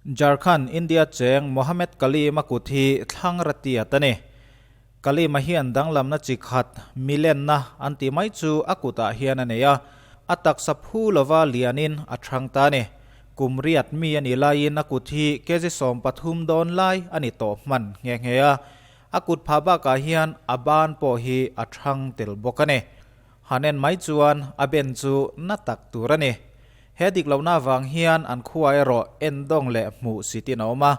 Jharkhand, India cheng Mohammed Kaleem-a kut hi thlang ratiat a ni. Kaleem-a hian danglamna chi khat, milenna an tih mai chu a kutah hian a nei a, a taksa phu lova lianin a chhang ta a ni. Kum riat mi a nih laiin a kut hi kg 13 dawn lai a ni tawh hman nghe nghe a, a kut phah bakah hian a ban pawh hi a chhang tel bawk a ni. Han en mai chuan a ben chu na tak tur a ni. He dik lohna avang hian an khua erawh en dawng leh hmuh sitin a awm a,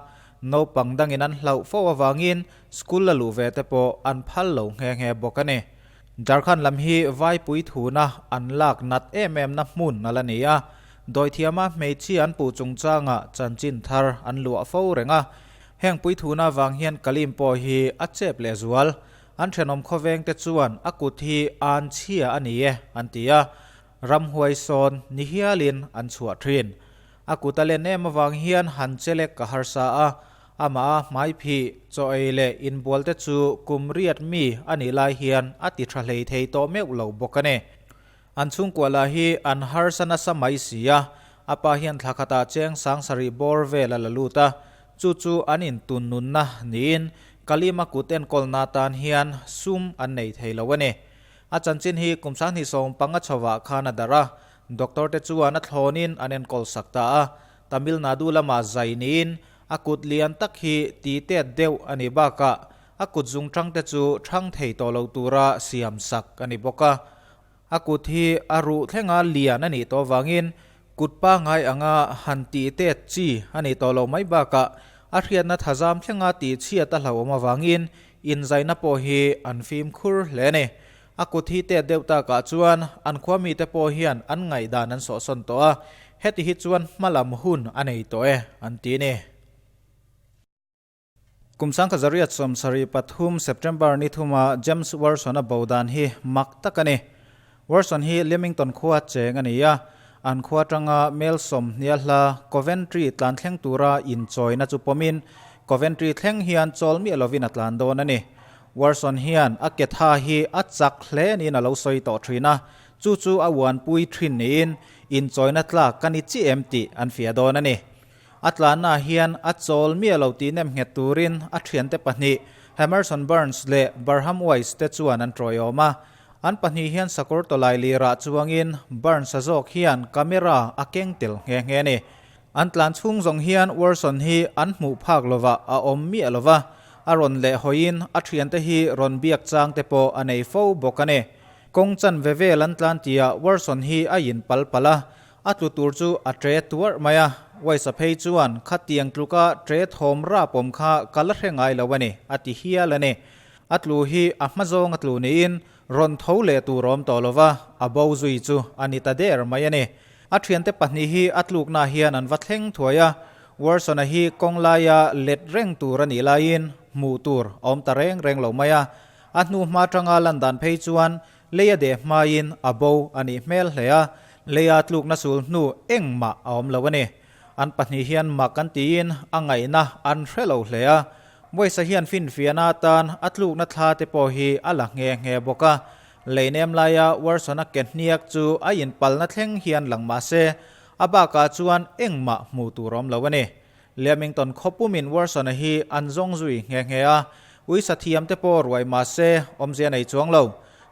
naupang dangin an hlauh fo avangin school la luh ve te pawh an phal lo nghe nghe bawk a ni. Jharkhand lam hi Vaipui thuna an lak nat em em na hmun a la ni a, dawithiama hmeichhia an puh chungchanga chanchin thar an luah fo reng a, heng puithuna avang hian Kalim pawh hi a chep leh zual. An thenawm khawveng te chuan a kut hi an chhia a ni e an ti a, ramhuai sawn ni hialin an chhuah thin. A kut a len em avang hian han chelek ka harsa a, amah a hmai phih, chaw ei leh inbual te chu kum riat mi a nih lai hian a ti tha hlei thei tawh meuh lo bawk a ni. An chhungkua lah hi an harsa nasa mai si a, a pa hian thla khatah cheng 7000 bawr vel a la lut a, chu chu an intun nunna niin Kalima kut enkawlna tan hian sum an nei thei lo a ni. A chanchin hi kum 2015 chhovah khan a darh a, doctor te chuan a thlawnin an enkawl sak ta a, Tamil Nadu lamah zai niin a kut lian tak hi ti tet deuh a nih bakah a kut zung ṭang te chu ṭhang thei tawh lo tura siam sak a ni bawk a. A kut hi a ruh thlenga lian a nih tawh avangin kut pangngai anga han tih tet chi a nih tawh lo mai bakah a hriatna thazam thlenga tih chhiat a hlauhawm avangin inzaina pawh hi an fimkhur hle a ni. A kut hi tet deuh takah chuan an khua mite pawh hian an ngaihdan an sawhsawn tawh a, heti hi chuan hmalam hun a nei tawh e an ti a ni. Kum 1973 September ni thuma James Warson-a bo dan hi mak tak a ni. Warson hi Leamington khua cheng a ni a, an khua atanga mel 20 hla Coventry tlan thleng tura inchawina chu pawmin Coventry thleng hian chawl miah lovin a tlan dawn a ni. Warson hian a ke tha hi a chak hle niin a lo sawi tawh thin a, chu chu a uanpui thin niin inchawina tlak ka ni chiah em tih an fiah dawn a ni. A tlanna hian a chawl miah lo tih nem nghet turin a thiante pahnih Hammerson Burns leh Barham Wise te chuan an tawiawm a. An pahnih hian sakawr tawlai lirah chuangin Burns-a zawk hian camera a keng tel nghe nghe a ni. An tlan chhung zawng hian Warson hi an hmuh phak lovah a awm miah lo va, a rawn leh hawiin a thiante hi rawn biak chang te pawh a nei fo bawk a ni. Kawng chanve vel an tlan tihah Warson hi a in pal palh a, A tlu tur chu a tre tuarh mai a, Waisa phei chuan khatiang tluka tre thawm rapawm kha ka la hre ngai lo a ni, a ti hial a ni. A tlu hi a hma zawng a tlu niin rawn tho leh tur awm tawh lo va, a bo zui chu a ni ta der mai a ni. A thiante pahnih hi a tlukna hian an va thleng thuai a, Warsona hi kawng laia let reng tur a nih laiin hmuh tur a awm ta reng reng lo mai a. A hnu hma tanga lan dan phei chuan Lei a deh hmain a bo a nih hmel hle a, leia tlukna sul hnu engmah a awm lo a ni. An pahnih hian mak an tiin a ngaihna an hre lo hle a, Mawisa hian finfiahna atan a tlukna thla te pawh hi a la nghe nghe bawk a. Lei nem laia Warsona ke hniak chu a inpalna thleng hian lang mah se, a bakah chuan engmah hmuh tur a awm lo a ni. Leamington khawpumin Warsona hi an zawng zui nghe nghe a, uisa thiam te pawh ruai mah se awmzia nei chuang lo.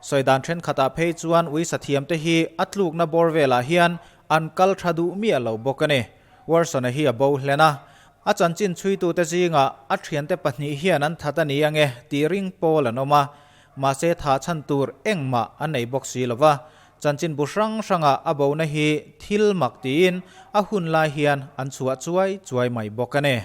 Sawi dan thenkhatah phei chuan uisa thiam te hi a tlukna bawr velah hian an kal tha duh miah lo bawk a ni. Warsona hi a bo hlen a, a chanchin chhuitute zingah a thiante pahnih hian an that a ni ange tih ring pawl an awm a, mahse thah chhan tur engmah an nei bawk si lova. Chanchin bu hrang hrangah a bona hi thil mak tiin a hun lai hian an chhuah chuai chuai mai bawk a ni.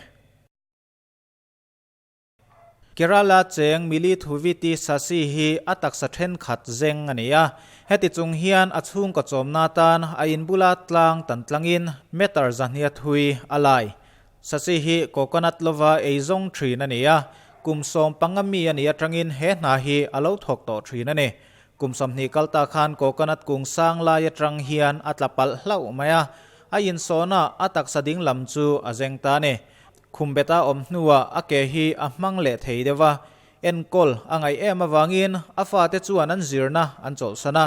Kerala cheng Mili Thuviti Sasi hi a taksa thenkhat zeng a ni a, heti chung hian a chhungkaw chawmna tan a inbula tlang tan tlangin meter zahnia thui a lai. Sasi hi coconut lova ei zawng thin a ni a, kum 15 mi a nih atangin he hna hi a lo thawk tawh thin a ni. Kum 20 kal ta khan coconut kung sang lai atang hian a tla palh hlauh mai a, a insawna a taksa ding lam chu a zeng ta a ni. Khumbeta awm hnuah a ke hi a hmang leh thei deuh a, enkawl a ngaih em avangin a fate chuan an zirna an chawlhsan a,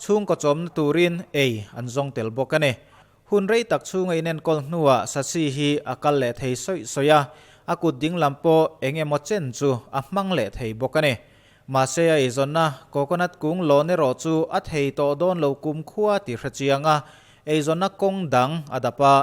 chhungkaw chawmna turin ei an zawng tel bawk a ni. Hun rei tak chhunga inenkawl hnuah Sasi hi a kal leh thei sawih sawih a, a kut ding lam pawh eng emaw chen chu a hmang leh thei bawk a ni. Mahse a eizawnna coconut kung lawn erawh chu a thei tawh dawn lo kumkhua tih hre chiang a, eizawnna kawng dang a dap a.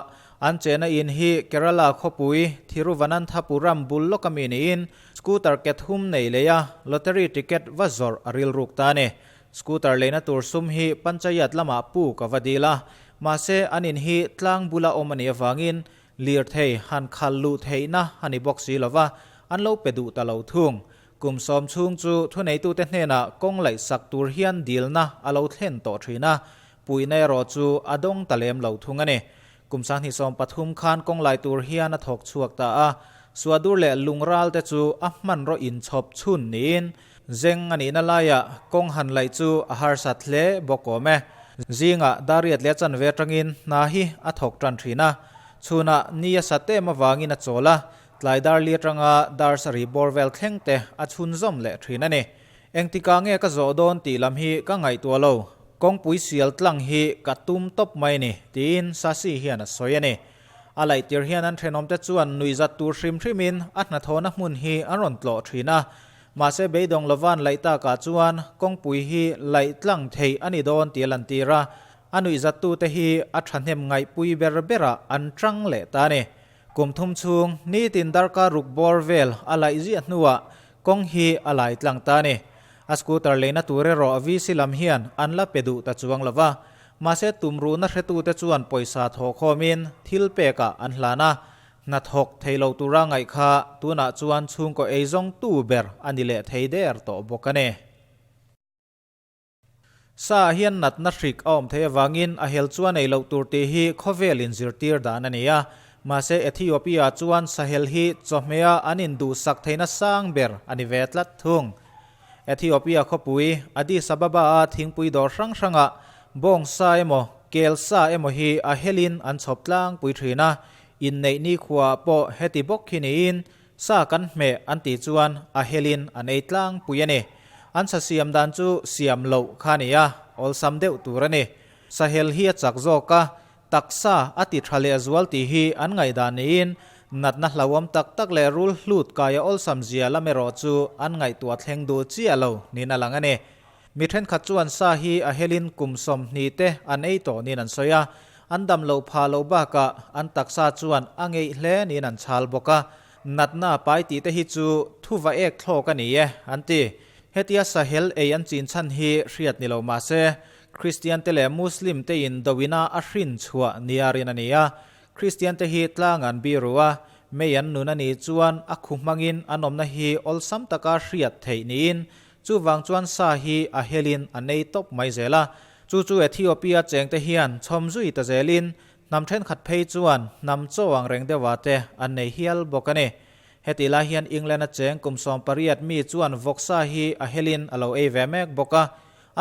An chena in hi Kerala khawpui Thiruvananthapuram bul lawka mi niin scooter ke thum nei lei a lottery ticket va zawrh a rilruk ta a ni. Scooter leina tur sum hi Panchayat lamah puk a va dil a, mahse an in hi tlang bula awm a nih avangin lirthei han khal luh theihna a ni bawk si lova, an lo pe duh ta lo thung. Kum sawm chhung chu thuneitute hnenah kawng laihsak tur hian dilna a lo thlen tawh thin a, puihna erawh chu a dawng ta lem lo thung a ni. Kum 2013 khan kawng lai tur hian a thawk chhuak ta a, Suadur leh Lungral te chu a hmanraw inchhawp chhun niin Zeng a nihna laiah kawng han laih chu a harsat hle bawk awm e. Zingah Dariat leh a chanve atangin hna hi a thawk tan thin a. Chhunah ni a sat em avangin a chawl a, tlai dar li atanga dar sarih bawr vel thleng te a chhunzawm leh thin a ni. Engtikah nge ka zawh dawn tih lam hi ka ngaihtuah lo, kawngpui sial tlang hi ka tum tawp mai ni, tiin Sasi hian a sawi a ni. A laih tir hian an thenawmte chuan nuihzat tur hrim hrimin a hnathawhna hmun hi an rawn tlawh thin a. Mahse beidawng lovan laih takah chuan kawngpui hi laih tlang theih a ni dawn tih a lantir a, a nuihzattute hi a thahnem ngaihpui ber berah an tang leh ta a ni. Kum thum chhung nitin darkar ruk bawr vel a laih ziah hnuah kawng hi a lai tlang ta a ni. A scooter leina tur erawh VC lam hian an la pe duh ta chuang lo va, mahse tumruhna hretute chuan pawisa thawhkhawmin thil pekah an hlan a, Hnathawk thei lo tura ngaih kha tunah chuan chhungkaw eizawngtu ber a ni leh thei der tawh bawk a ni. Sa ah hian natna hrik a awm theih avangin a hel chuan ei loh tur tih hi khawvel inzirtir dan a ni a. Mahse Ethiopia ah chuan sahel hi chawhmeh-a an induhsak theihna sang ber a ni ve tlat thung. Ethiopia khawpui Addis Ababa-a thingpui dawr hrang hrangah bawng sa emaw kel sa emaw hi a helin an chhawp tlangpui thin a, inneih nikhuaah pawh heti bawk hi niin sa kan hmeh an tih chuan a helin an ei tlangpui a ni. An sa siam dan chu siam loh kha a ni a, awlsam deuh tur a ni. Sahel hi a chak zawk a, Taksa a ti tha leh zual tih hi an ngaihdan niin natna hlauhawm tak tak leh rul hlut kaia awlsam zia lam erawh chu an ngaihtuah thleng duh chiah lo niin a lang a ni. Mi thenkhat chuan sa hi a helin kum 20 te an ei tawh niin an sawi a, an dam loh phah loh bakah an taksa chuan a ngeih hle niin an chhal bawk a, natna a pai tih te hi chu thuva ek thlawk a ni e an ti. Hetia sahel ei an chin chhan hi hriat ni lo mah se, Kristian te leh Muslim te in dawina a hrin chhuah nia rin a ni a. Kristian te hi tlang an biru a, mei an nun a nih chuan a khu hmangin an awmna hi awlsam taka hriat theih niin chuvang chuan sa hi a helin a nei tawp mai zel a. Chu chu Ethiopia cheng te hian chhawm zui ta zelin hnam thenkhat phei chuan hnam chaw ang reng deuhah te an nei hial bawk a ni. Hetih lai hian England a cheng kum 18 mi chuan vawksa hi a helin a lo ei ve mek bawk a,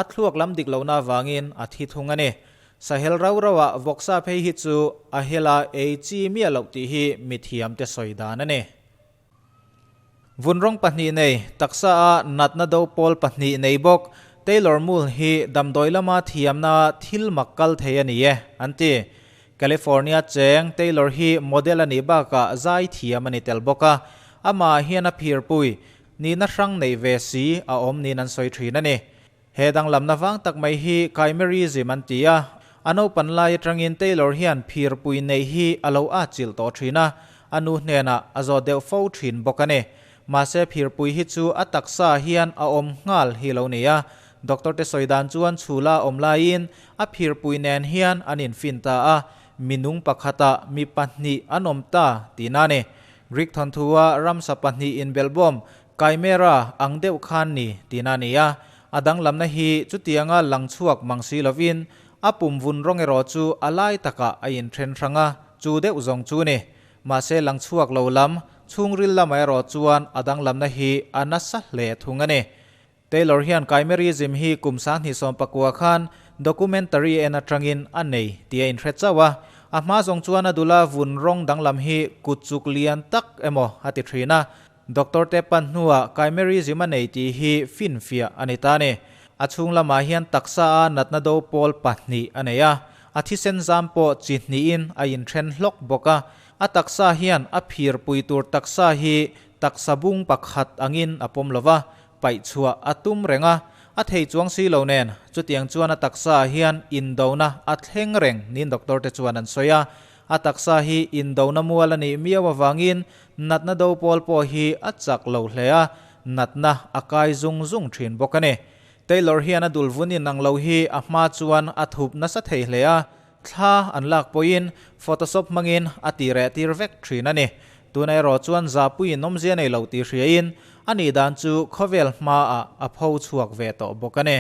A thluak lam dik lohna avangin a thi thung a ni. Sahel rau rauah vawksa phei hi chu a hela ei chi miah loh tih hi mithiamte sawi dan a ni. Vun rawng pahnih nei, taksa a natna do pawl pahnih nei bawk Taylor Muhl hi damdawi lama thiamna thil mak kal thei a ni e, an ti. California cheng Taylor hi model a nih bakah zai thiam a ni tel bawk a, amah hian a phirpui Nihna hrang neih ve si a awm niin an sawi thin a ni. He danglamna vang tak mai hi chimerism an ti a, a naupan lai atangin Taylor hian phirpui neih hi a lo atchilh tawh thin a, a nu hnenah a zawt deuh fo thin bawk a ni. Mahse phirpui hi chu a taksa hian a awm nghal hi lo ni a, doctor te sawi dan chuan chhula awm laiin a phirpui nen hian an infin ta a, minung pakhatah mi pahnih an awm ta tihna a ni. Greek thawnthua ramsa pahnih inbelhbawm, chimera, ang deuh khan ni tihna a ni a. A danglamna hi chutianga lang chhuak mang si lovin a pum vun rawng erawh chu a lai takah a inthen hrang a, chu deuh zawng chu ni. Mahse lang chhuak lo lam, chhungril lamah erawh chuan a danglamna hi a nasa hle thung a ni. Taylor hian chimerism hi kum 2019 khan documentary en atangin a nei tih a inhre chauh a. A hma zawng chuan a dula vun rawng danglam hi kut chuk lian tak emaw a ti thin a. Doctor te pan hnuah chimerism a nei tih hi finfiah a ni ta a ni. A chhung lamah hian taksa a natna do pawl pahnih a nei a. A thisen zam pawh chi hnihin a inthen hlawk bawk a. A taksa hian a phir pui tur taksa hi taksa bung pakhat angin a pawm lo va, paih chhuah a tum reng a. A thei chuang si lo nen, chutiang chuan a taksaah hian indona a thleng reng niin doctor te chuan an sawi a. A taksa hi indona mual a nih miau avangin natna do pawl pawh hi a chak lo hle a, natna a kai zung zung thin bawk a ni. Taylor hian a dul vun inang lo hi a hma chuan a thup nasa thei hle a, thla an lak pawhin Photoshop hmangin a ti reh tir vek thin a ni. Tuna erawh chuan zahpuiin awmzia nei lo tih hriain a nih dan chu khawvel hmaah a pho chhuak ve tawh bawk a ni.